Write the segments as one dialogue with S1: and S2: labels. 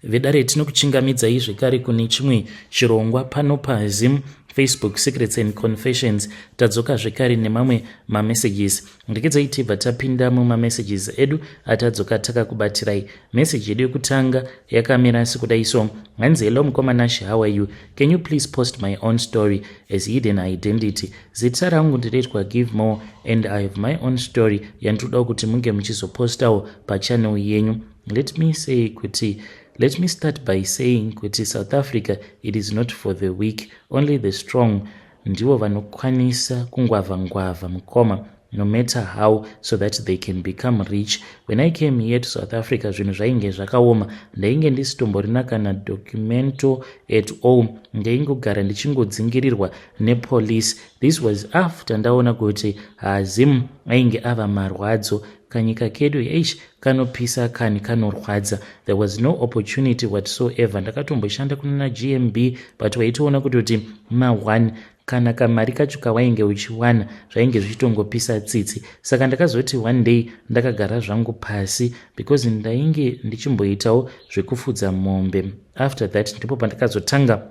S1: Vedare, tinokuchingamidzai zvekare kune chimwe chirongwa pano paZim Facebook Secrets and Confessions. Tadzoka zvekare nemamwe mamessages. Regedzai tibva tapinda mumamessages edu atadzoka takakubatirai. Message yedu yekutanga yakamira sekudai so. Hanzi, "Hello mukoma Nash, how are you? Can you please post my own story as hidden identity? Zita rangu ndinoitwa Give More and I have my own story yandinoda kuti munge muchizopostawo pachannel yenyu. Let me say kuti, let me start by saying kuti South Africa, it is not for the weak. Only the strong ndivo vanokwanisa kungwavha ngwavha, mukoma, no matter how, so that they can become rich. When I came here to South Africa, zvinhu zvainge zvakaoma. Ndainge ndisitomborina kana document at all. Ndaingogara ndichingodzingirirwa nepolice. This was after ndaona kuti haZim ainge ava marwadzo. Kanyika kedu eish, kanopisa kani, kanorwadza. There was no opportunity whatsoever. Ndakatomboshanda kunana GMB, but waitoona kutoti ma1 kana kamari kacho kawainge uchiwana zvainge zvichitongopisa tsitsi. Saka ndakazoti one day ndakagara zvangu pasi, because ndainge ndichimboitawo zvekufudza mombe. After that ndipo pandakazotanga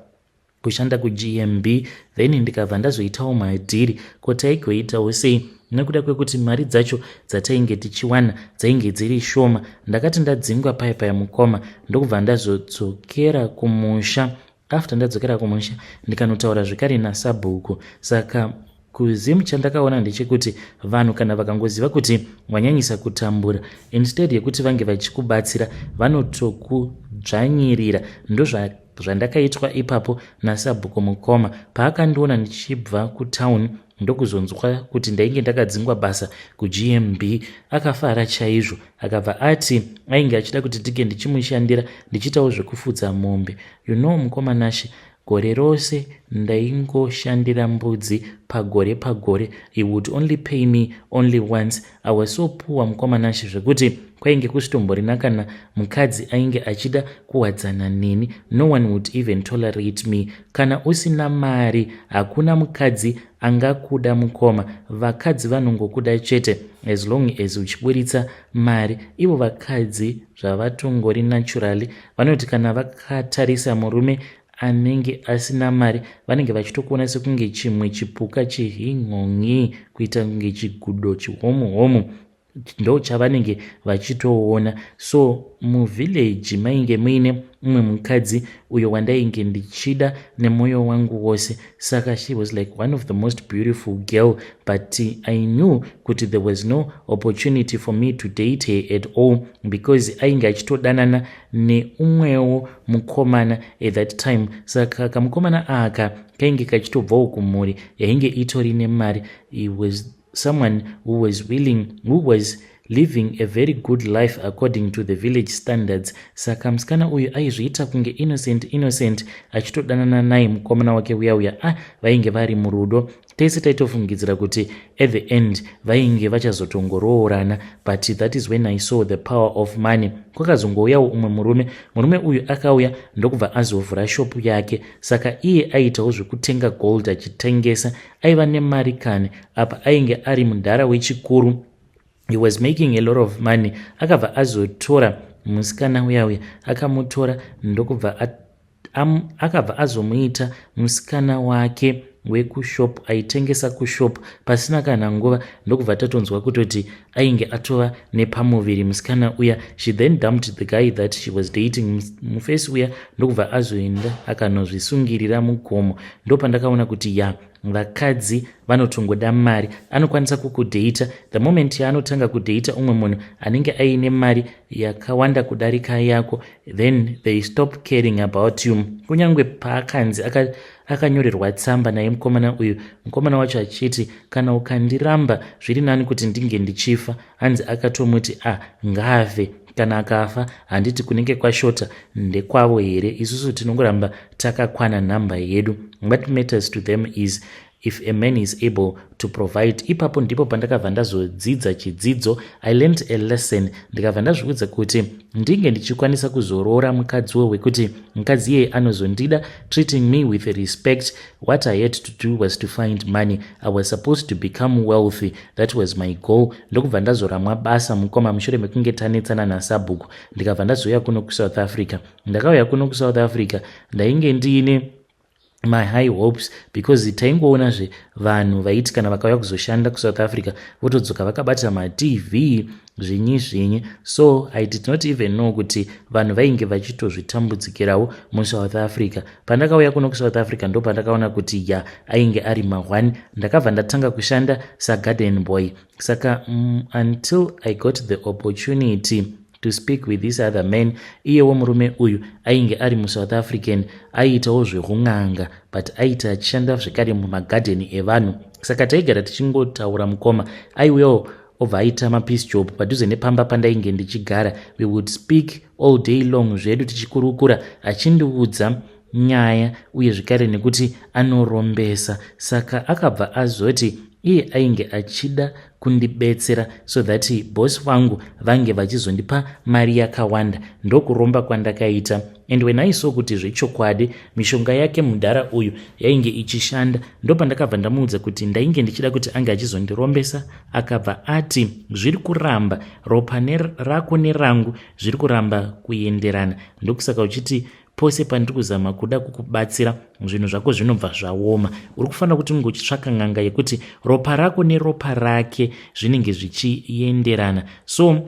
S1: kushanda kuGMB, then ndikabva ndazoitawo madhiri. Ko taigoitawo sei nekuda kwekuti mari dzacho dzatainge tichiwana dzainge dziri shoma? Ndakati ndadzingwa paya paya, mukoma, ndokubva ndazodzokera kumusha. After ndadzokera kumusha, ndikanotaura zvekare nasabhuku. Saka kuZimu chandakaona ndechekuti vanhu kana vakangoziva kuti wanyanyisa kutambura, instead yekuti vange vachikubatsira, vanotokudzvanyirira. Ndozvandakaitwa ipapo nasabhuku, mukoma. Paakandiona ndichibva kutauni, ndokuzonzwa kuti ndainge ndakadzingwa basa kuGMB, akafara chaizvo. Akabva ati ainge achida kuti tige ndichimushandira, ndichiitawo zvekufudza mombe. You know, mukoma Nashe, gore rose ndaingoshandira mbudzi. Pagore pagore he would only pay me only once. I was so poor, mukoma Nashe, zvekuti kwainge kusitomborina kana mukadzi ainge achida kuwadzana neni. No one would even tolerate me. Kana usina mari, hakuna mukadzi angakuda, mukoma. Vakadzi vanongokuda chete as long as uchiburitsa mari. Ivo vakadzi zvavatongori naturally, vanoti kana vakatarisa murume anenge asina mari, vanenge vachitokuona sekunge chimwe chipuka chihin'on'i, kuita kunge chigudo chihomuhomu, ndo chavanenge vachitoona. So muvhileji mainge muine mumwe mukadzi uyo wandainge ndichida nemwoyo wangu wose. Saka she was like one of the most beautiful girl, but I knew kuti there was no opportunity for me to date her at all, because ainge achitodanana neumwewo mukomana at that time. Saka kamukomana aka kainge kachitobvawo kumhuri yainge itori nemari. He was someone who was willing, who was living a very good life according to the village standards. Saka musikana uyu aizviita kunge innocent innocent, achitodanana naye mukomana wake uya uya. Ah, vainge vari murudo. Tese taitofungidzira kuti at the end vainge vachazotongoroorana, but that is when I saw the power of money. Kwakazongouyawo umwe murume. Murume uyu akauya ndokubva azovhura shopu yake. Saka iye aitawo zvekutenga gold achitengesa. Aiva nemari kani. Apa ainge ari mudhara wechikuru. He was making a lot of money. Akabva azotora musikana uya uya, akamutora ndokubva akabva azomuita musikana wake wekushop, aitengesa kushop. Pasina kana nguva, ndokubva tatonzwa kutoti ainge atova nepamuviri musikana uya. She then dumped the guy that she was dating, mufesi uya, ndokubva azoenda akanozvisungirira mugomo. Ndopandakaona kuti ya, vakadzi vanotongoda mari. Anokwanisa kukudheita. The moment yaanotanga kudheita umwe munhu anenge aine mari yakawanda kudarika yako, then they stop caring about you. Kunyange paakanzi akanyorerwa tsamba naye mukomana uyu, mukomana wacho achiti, "Kana ukandiramba, zviri nani kuti ndinge ndichifa," hanzi akatomuti, "A ah, ngaave. Kana akafa, handiti kunenge kwashota ndekwavo here? Isusu tinongoramba takakwana nhamba yedu. What matters to them is If a man is able to provide. Ipapo ndipo pandakabva ndazodzidza chidzidzo. I learned a lesson. Ndikabva ndazviudza kuti ndinge ndichikwanisa kuzoroora mukadziwo wekuti mukadzi iyeye anozondida, treating me with respect. What I had to do was to find money. I was supposed to become wealthy. That was my goal. Ndokubva ndazoramwa basa, mukoma, mushure mekunge tanetsana nasabhuku. Ndikabva ndazouya kuno kuSouth Africa. Ndakauya kuno kuSouth Africa, ndainge ndiine my high hopes, because taingoonazve vanhu vaiti kana vakauya kuzoshanda kuSouth Africa votodzoka vakabata maTV, zvinyi zvinyi. So I did not even know kuti vanhu vainge vachitozvitambudzikirawo muSouth Africa. Pandakauya kuno kuSouth Africa, ndo pandakaona kuti ya, ainge ari ma1. Ndakabva ndatanga kushanda sagarden boy. Saka until I got the opportunity to speak with this other man. Iyewo murume uyu ainge ari muSouth African, aiitawo zvekun'anga, but aita achishanda zvekare mumagadheni evanhu. Saka taigara tichingotaura, mukoma. Aiuyawo obva aita mapiece job padhuze nepamba pandainge ndichigara. We would speak all day long zvedu, tichikurukura, achindiudza nyaya uye zvekare nekuti anorombesa. Saka akabva azoti iye ainge achida kundibetsera so that boss vangu vange vachizondipa mari yakawanda. Ndokuromba kwandakaita. And when I saw kuti zvechokwadi mishonga yake mudhara uyu yainge ichishanda, ndopandakabva ndamuudza kuti ndainge ndichida kuti ange achizondirombesa. Akabva ati zviri kuramba, ropa rako nerangu zviri kuramba kuenderana, ndokusaka uchiti pose pandiri kuzama kuda kukubatsira, zvinhu zvako zvinobva zvaoma. Uri kufanira kuti unge uchitsvaka n'anga yekuti ropa rako neropa rake zvinenge zvichienderana. So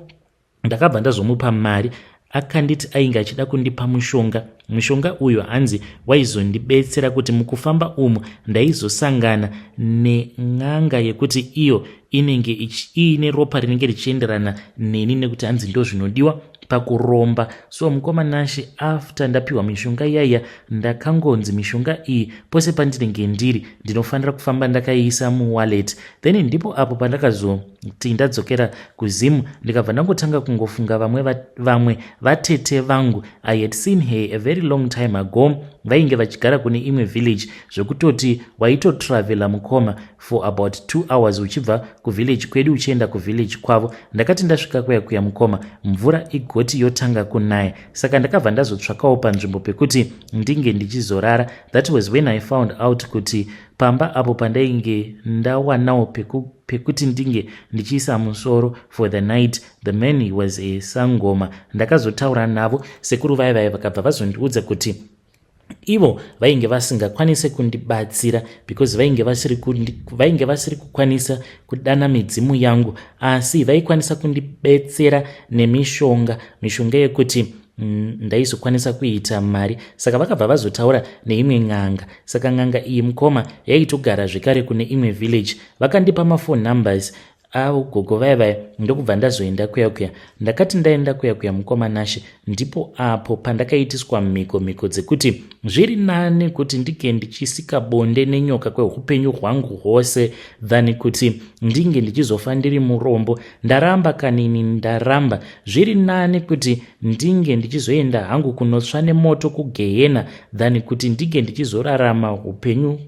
S1: ndakabva ndazomupa mari. Akanditi ainge achida kundipa mushonga. Mushonga uyu hanzi waizondibetsera kuti mukufamba umu ndaizosangana nen'anga yekuti iyo inenge iine ropa rinenge richienderana neni, nekuti hanzi ndo zvinodiwa pakuromba. So mukoma Nashe, after ndapiwa mishonga iyaiya, ndakangonzi mishonga iyi pose pandinenge ndiri ndinofanira kufamba ndakaiisa muwallet. Then ndipo apo pandakazoti ndadzokera kuZimu, ndikabva ndangotanga kungofunga vamwe vatete vangu. I had seen her a very long time ago. Vainge vachigara kune imwe village, zvekutoti waitotravela, mukoma, for about 2 hours uchibva kuvillage kwedu uchienda kuvillage kwavo. Ndakati ndasvika kuya kuya, mukoma, mvura igoti yotanga kunaya. Saka ndakabva ndazotsvakawo panzvimbo pekuti ndinge ndichizorara. That was when I found out kuti pamba apo pandainge ndawanawo pekuti ndinge ndichiisa musoro for the night, the man, he was a sangoma. Ndakazotaura navo sekuru vaya vaya, vakabva vazondiudza kuti ivo vainge vasingakwanisi kundibatsira because vainge vasiri kukwanisa kudana midzimu yangu, asi vaikwanisa kundibetsera nemishonga, mishonga yekuti ndaizokwanisa kuita mari. Saka vakabva vazotaura neimwe n'anga. Saka n'anga iyi, mukoma, yaitogara zvekare kune imwe village. Vakandipa maphone numbers avo gogo vaya vaya, ndokubva ndazoenda kuya kuya. Ndakati ndaenda kuya kuya, mukoma Nashe, ndipo apo pandakaitiswa mhiko, mhiko dzekuti zviri nani kuti ndinge ndichisika bonde nenyoka kweupenyu hwangu hwose than kuti ndinge ndichizofa ndiri murombo. Ndaramba kanini, ndaramba. Zviri nani kuti ndinge ndichizoenda hangu kunotsva nemoto kugehena than kuti ndinge ndichizorarama upenyu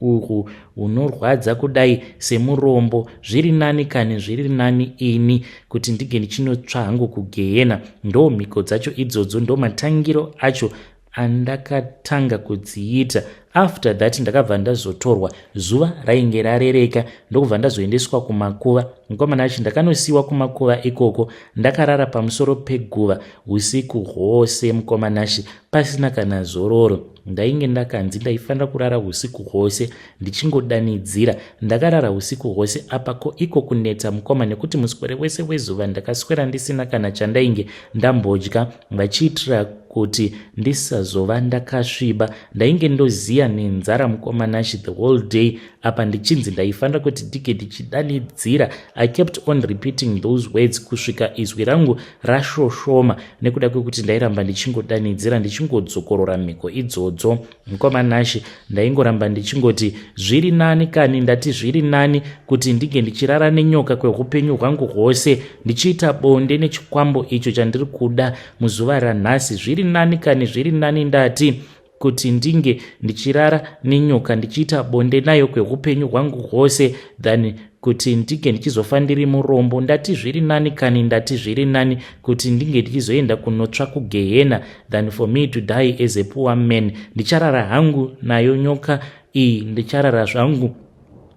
S1: uhwu hunorwadza kudai semurombo. Zviri nani kani, zviri nani ini kuti ndinge ndichinotsva hangu kugehena. Ndo mhiko dzacho idzodzo, ndo matangiro acho andakatanga kudziita. After that ndakabva ndazotorwa, zuva rainge rarereka, ndokubva ndazoendeswa kumakuva. Mukomana achi, ndakanosiyiwa kumakuva ikoko, ndakarara pamusoro peguva usiku hwose, mukomanashi, pasina kana zororo. Ndainge ndakanzi ndaifanira kurara usiku hwose ndichingodanidzira. Ndakarara usiku hwose apa ko iko kunetsa, mukoma, nekuti muswere wese wezuva ndakaswera ndisina kana chandainge ndambodya, vachiitira kuti ndisazova ndakasviba. Ndainge ndoziya nenzara, mukoma Nashi, the whole day. Apa ndichinzi ndaifanira kuti ndinge ndichidanidzira. I kept on repeating those words kusvika izwi rangu rashoshoma nekuda kwekuti ndairamba ndichingodanidzira, ndichingodzokorora mhiko idzodzo. Mukoma Nashi, ndaingoramba ndichingoti zviri nani kani, ndati zviri nani kuti ndinge ndichirara nenyoka kweupenyu hwangu hwose, ndichiita bonde nechikwambo icho chandiri kuda muzuva ranhasi. Zviri nani kani, zviri nani ndati. Kuti ndinge ndichirara nenyoka ndichiita bonde nayo kweupenyu hwangu hwose than kuti ndinge ndichizofa ndiri murombo. Ndati zviri nani kani, ndati zviri nani kuti ndinge ndichizoenda kunotsva kugehena than for me to die as a poor man. Ndicharara hangu nayo nyoka iyi, ndicharara zvangu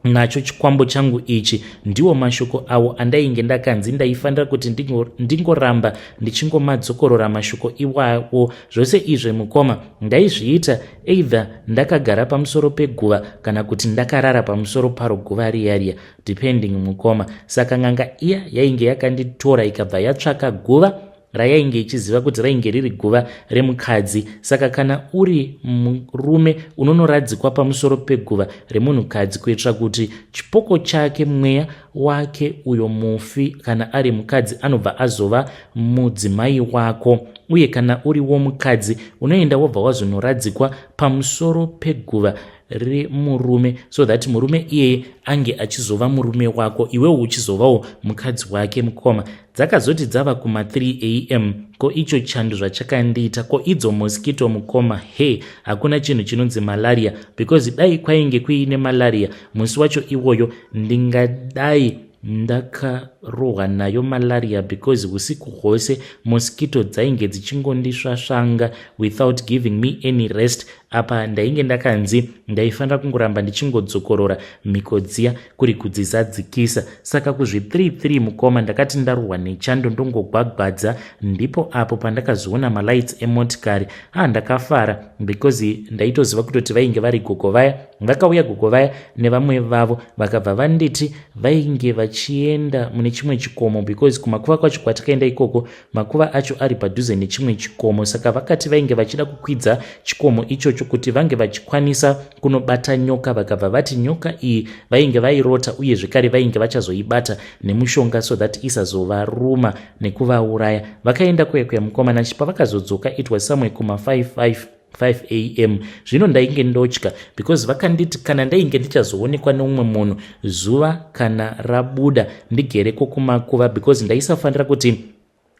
S1: nacho chikwambo changu ichi. Ndiwo mashoko awo andainge ndakanzi ndaifanira kuti ndingoramba ndichingomadzokorora mashoko iwawo. Zvose izvi, mukoma, ndaizviita either ndakagara pamusoro peguva kana kuti ndakarara pamusoro paro guva riya riya, depending, mukoma. Saka n'anga iya yainge yakanditora ikabva yatsvaka guva rayainge ichiziva kuti rainge riri guva remukadzi. Saka kana uri murume, unonoradzikwa pamusoro peguva remunhukadzi kuitira kuti chipoko chake, mweya wake uyo mufi, kana ari mukadzi, anobva azova mudzimai wako. Uye kana uriwo mukadzi, unoenda wobva wazonoradzikwa pamusoro peguva remurume so that murume iyeye ange achizova murume wako, iwewo uchizovawo mukadzi wake. Mukoma, dzakazoti dzava kuma3 am, ko icho chando zvachakandiita, ko idzo mosquito, mukoma, he, hakuna chinhu chinonzi malaria, because dai kwainge kuine malaria musi wacho iwoyo, ndingadai ndakarohwa nayo malaria, because usiku hwose mosquito dzainge dzichingondisvasvanga without giving me any rest. Apa ndainge ndakanzi ndaifanira kungoramba ndichingodzokorora mhiko dziya kuri kudzizadzikisa. Saka kuzvi33, mukoma, ndakati ndarohwa nechando, ndongogwagwadza. Ndipo apo pandakazoona malights emotikari. Ha, ndakafara because ndaitoziva kutoti vainge vari gogo vaya. Vakauya gogo vaya nevamwe vavo, vakabva vanditi vainge vachienda mune chimwe chikomo, because kumakuva kwacho kwatakaenda ikoko, makuva acho ari padhuze nechimwe chikomo. Saka vakati vainge vachida kukwidza chikomo ichocho kuti vange vachikwanisa kunobata nyoka. Vakabva vati nyoka iyi vainge vairota, uye zvekare vainge vachazoibata nemushonga so that isazovaruma nekuvauraya. Vakaenda kuya kuya, mukoma Nashe. Pavakazodzoka, it was somewhere kuma55 5 am. Zvino ndainge ndotya because vakanditi kana ndainge ndichazoonekwa neumwe munhu zuva kana rabuda ndigereko kumakuva, because ndaisafanira kuti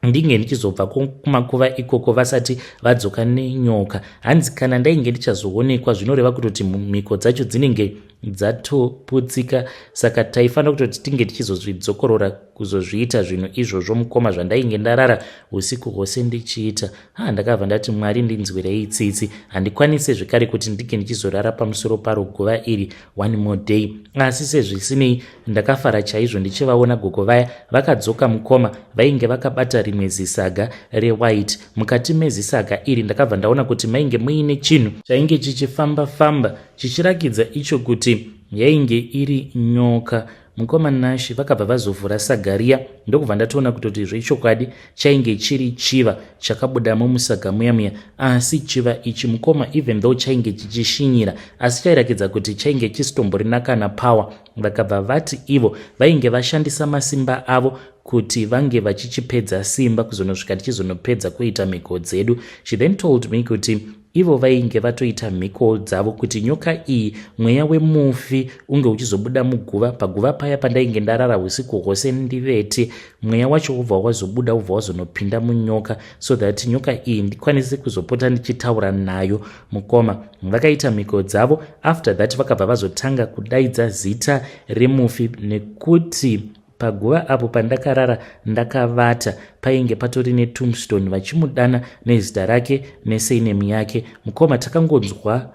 S1: ndinge ndichizobva kumakuva ikoko vasati vadzoka nenyoka. Hanzi kana ndainge ndichazoonekwa, zvinoreva kutoti mhiko dzacho dzinenge dzatoputsika. Saka taifanira kutoti tinge tichizozvidzokorora kuzozviita zvinhu izvozvo, mukoma, zvandainge ndarara usiku hwose ndichiita. Ha, ndakabva ndati, "Mwari, ndinzwirei tsitsi. Handikwanisi zvekare kuti ndinge ndichizorara pamusoro paro guva iri one more day." Asi sezvisinei, ndakafara chaizvo ndichivaona gogo vaya vakadzoka. Mukoma, vainge vakabata rimwe zisaga rewhite. Mukati mezisaga iri ndakabva ndaona kuti mainge muine chinhu chainge chichifamba-famba, chichirakidza icho kuti yainge iri nyoka. Mukoma Nashe, vakabva vazovhura saga riya, ndokubva ndatoona kutoti zvechokwadi chainge chiri chiva chakabudamo musaga muya muya. Asi chiva ichi, mukoma, even though chainge chichishinyira, asi chairakidza kuti chainge chisitomborina kana power. Vakabva vati ivo vainge vashandisa masimba avo kuti vange vachichipedza simba kuzonosvika tichizonopedza kuita mhiko dzedu. She then told me kuti ivo vainge vatoita mhiko dzavo kuti nyoka iyi, mweya wemufi unge uchizobuda muguva, paguva paya pandainge ndarara usiku hwose ndivete. Mweya wacho wobva wazobuda, wobva wazonopinda munyoka so that nyoka iyi ndikwanise kuzopota ndichitaura nayo. Mukoma, vakaita mhiko dzavo. After that vakabva vazotanga kudaidza zita remufi, nekuti paguva apo pandakarara ndakavata painge patori netombstone, vachimudana nezita rake nesurname yake. Mukoma, takangonzwa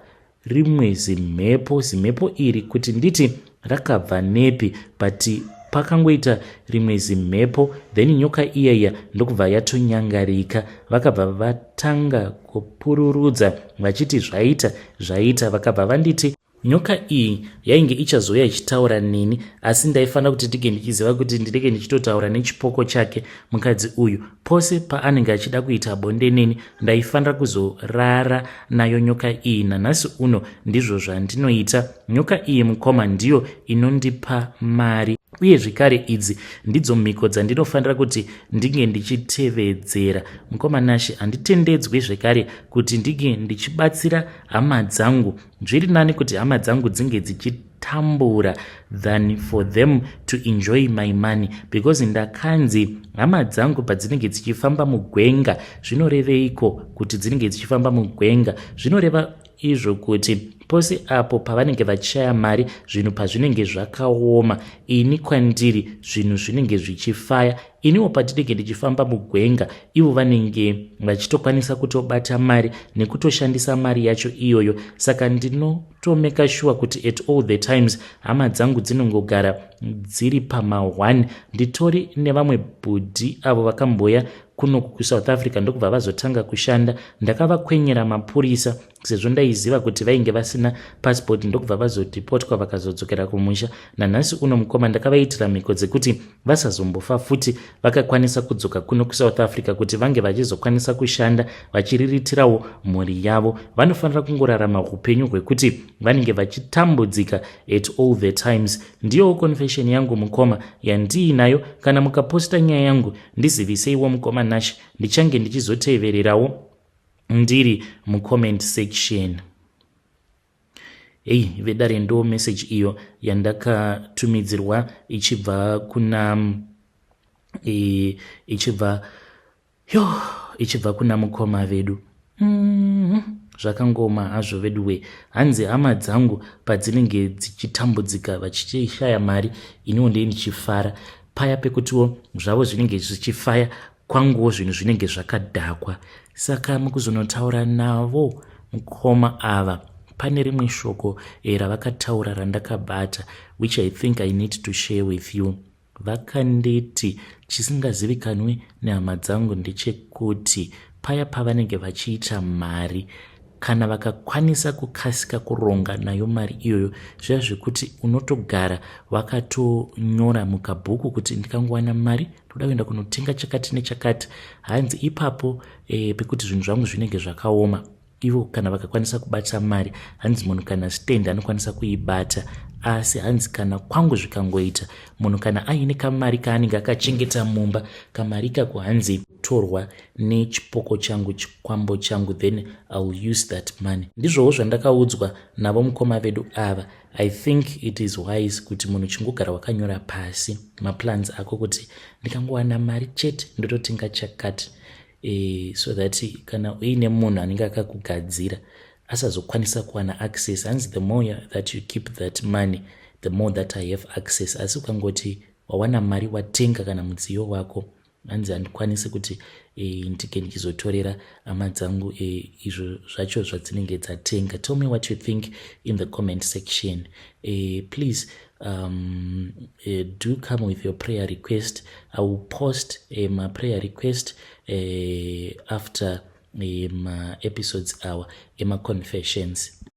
S1: rimwe zimhepo. Zimhepo iri, kuti nditi rakabva nepi, but pakangoita rimwe zimhepo, then nyoka iyaiya ndokubva yatonyangarika. Vakabva vatanga kupururudza vachiti zvaita, zvaita. Vakabva vanditi nyoka iyi yainge ichazouya ichitaura neni, asi ndaifanira kuti ndinge ndichiziva kuti ndinenge ndichitotaura nechipoko chake mukadzi uyu. Pose paanenge achida kuita bonde neni, ndaifanira kuzorara nayo nyoka iyi. Nanhasi uno ndizvo zvandinoita. Nyoka iyi, mukoma, ndiyo inondipa mari, uye zvekare idzi ndidzo mhiko dzandinofanira kuti ndinge ndichitevedzera. Mukoma Nashe, handitendedzwi zvekare kuti ndinge ndichibatsira hama dzangu. Zviri nani kuti hama dzangu dzinge dzichitambura than for them to enjoy my money, because ndakanzi hama dzangu padzinenge dzichifamba mugwenga, zvinoreveiko kuti dzinenge dzichifamba mugwenga? Zvinoreva Izvo kuti pose apo pavanenge vachishaya mari, zvinhu pazvinenge zvakaoma, ini kwandiri zvinhu zvinenge zvichifaya. Iniwo patinenge ndichifamba mugwenga, ivo vanenge vachitokwanisa kutobata mari nekutoshandisa mari yacho iyoyo. Saka ndinotomeka sure kuti at all the times hama dzangu dzinongogara dziri pama1. Nditori nevamwe bhudhi avo vakamboya kunoku kuSouth Africa, ndokubva vazotanga kushanda. Ndakavakwenyera mapurisa sezvo ndaiziva kuti vainge vasina passport, ndokubva vazodhipotwa, vakazodzokera kumusha. Nanhasi uno, mukoma, ndakavaitira mhiko dzekuti vasazombofa futi vakakwanisa kudzoka kuno kuSouth Africa, kuti vange vachizokwanisa kushanda vachiriritirawo mhuri yavo. Vanofanira kungorarama upenyu hwekuti vanenge vachitambudzika at all the times. Ndiyowo confession yangu, mukoma, yandiinayo. Kana mukaposta nyaya yangu, ndiziviseiwo, mukoma Nash. Ndichange ndichizotevererawo ndiri mucomment section. Hei vedare, ndo message iyo yandakatumidzirwa ichibva kuna ichibva yo ichibva kuna mukoma vedu. Zvakangoma hazvo vedu we. Hanzi hama dzangu padzinenge dzichitambudzika, vachishaya mari, iniwo ndei ndichifara. Paya pekutiwo zvavo zvinenge zvichifaya, kwanguwo zvinhu zvinenge zvakadhakwa. Saka mukuzonotaura navo mukoma ava, pane rimwe shoko ravakataura randakabata, which I think I need to share with you. Vakanditi chisingazivikanwi nehama dzangu ndechekuti paya pavanenge vachiita mari, kana vakakwanisa kukasika kuronga nayo mari iyoyo, zviya zvekuti unotogara wakatonyora mukabhuku kuti ndikangowana mari, ndoda kuenda kunotenga chakati nechakati. Hanzi ipapo pekuti zvinhu zvangu zvinenge zvakaoma, ivo kana vakakwanisa kubata mari, hanzi munhu kana stand anokwanisa kuibata. Asi hanzi kana kwangu zvikangoita, munhu kana aine kamari kaanenge akachengeta mumba, kamari kako hanzi torwa nechipoko changu, chikwambo changu, then I will use that money. Ndizvowo zvandakaudzwa navo mukoma vedu ava. I think it is wise kuti munhu chingogara wakanyora pasi maplans ako kuti ndikangowana mari chete, ndototenga chakati, so that kana uine munhu anenge akakugadzira asazokwanisa kuwana access. Hanzi the more that you keep that money, the more that I have access. Asi ukangoti wawana mari, watenga kana mudziyo wako, hanzi handikwanisi kuti ndike ndichizotorera hama dzangu izvo zvacho zvadzinenge dzatenga. Tell me what you think in the comment section. Please do come with your prayer request. I will post maprayer request after maepisodes awa emaconfessions.